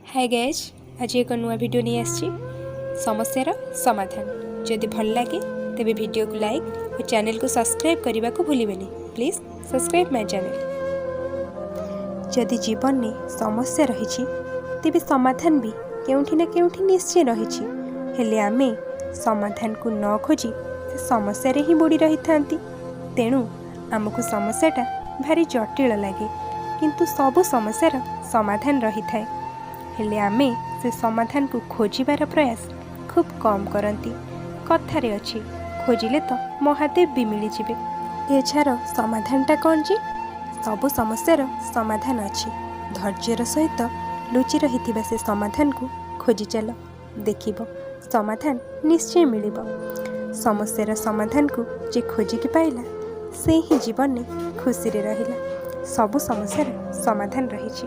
ହାଏ guys, ଆଜି ଏକ ନୂଆ ଭିଡ଼ିଓ ନେଇ ଆସିଛି, ସମସ୍ୟାର ସମାଧାନ। ଯଦି ଭଲ ଲାଗେ, ତେବେ ଭିଡ଼ିଓକୁ ଲାଇକ୍ ଓ ଚ୍ୟାନେଲକୁ ସବସ୍କ୍ରାଇବ୍ କରିବାକୁ ଭୁଲିବେନି। Please subscribe my channel. ଯଦି ଜୀବନରେ ସମସ୍ୟା ରହିଛି, ତେବେ ସମାଧାନ ବି କେଉଁଠି ନା କେଉଁଠି ନିଶ୍ଚୟ ରହିଛି। ହେଲେ ଆମେ ସମାଧାନକୁ ନ ଖୋଜି ସେ ସମସ୍ୟାରେ ହିଁ ବୁଡ଼ି ରହିଥାନ୍ତି। ତେଣୁ ଆମକୁ ସମସ୍ୟାଟା ଭାରି ଜଟିଳ ଲାଗେ। କିନ୍ତୁ ସବୁ ସମସ୍ୟାର ସମାଧାନ ରହିଥାଏ, ହେଲେ ଆମେ ସେ ସମାଧାନକୁ ଖୋଜିବାର ପ୍ରୟାସ ଖୁବ୍ କମ୍ କରନ୍ତି। କଥାରେ ଅଛି, ଖୋଜିଲେ ତ ମହାଦେବ ବି ମିଳିଯିବେ। ଏହାର ସମାଧାନଟା କ'ଣ ଯେ ସବୁ ସମସ୍ୟାର ସମାଧାନ ଅଛି। ଧୈର୍ଯ୍ୟର ସହିତ ଲୁଚି ରହିଥିବା ସେ ସମାଧାନକୁ ଖୋଜି ଚାଲ, ଦେଖିବ ସମାଧାନ ନିଶ୍ଚୟ ମିଳିବ। ସମସ୍ୟାର ସମାଧାନକୁ ଯେ ଖୋଜିକି ପାଇଲା, ସେ ହିଁ ଜୀବନରେ ଖୁସିରେ ରହିଲା। ସବୁ ସମସ୍ୟାର ସମାଧାନ ରହିଛି।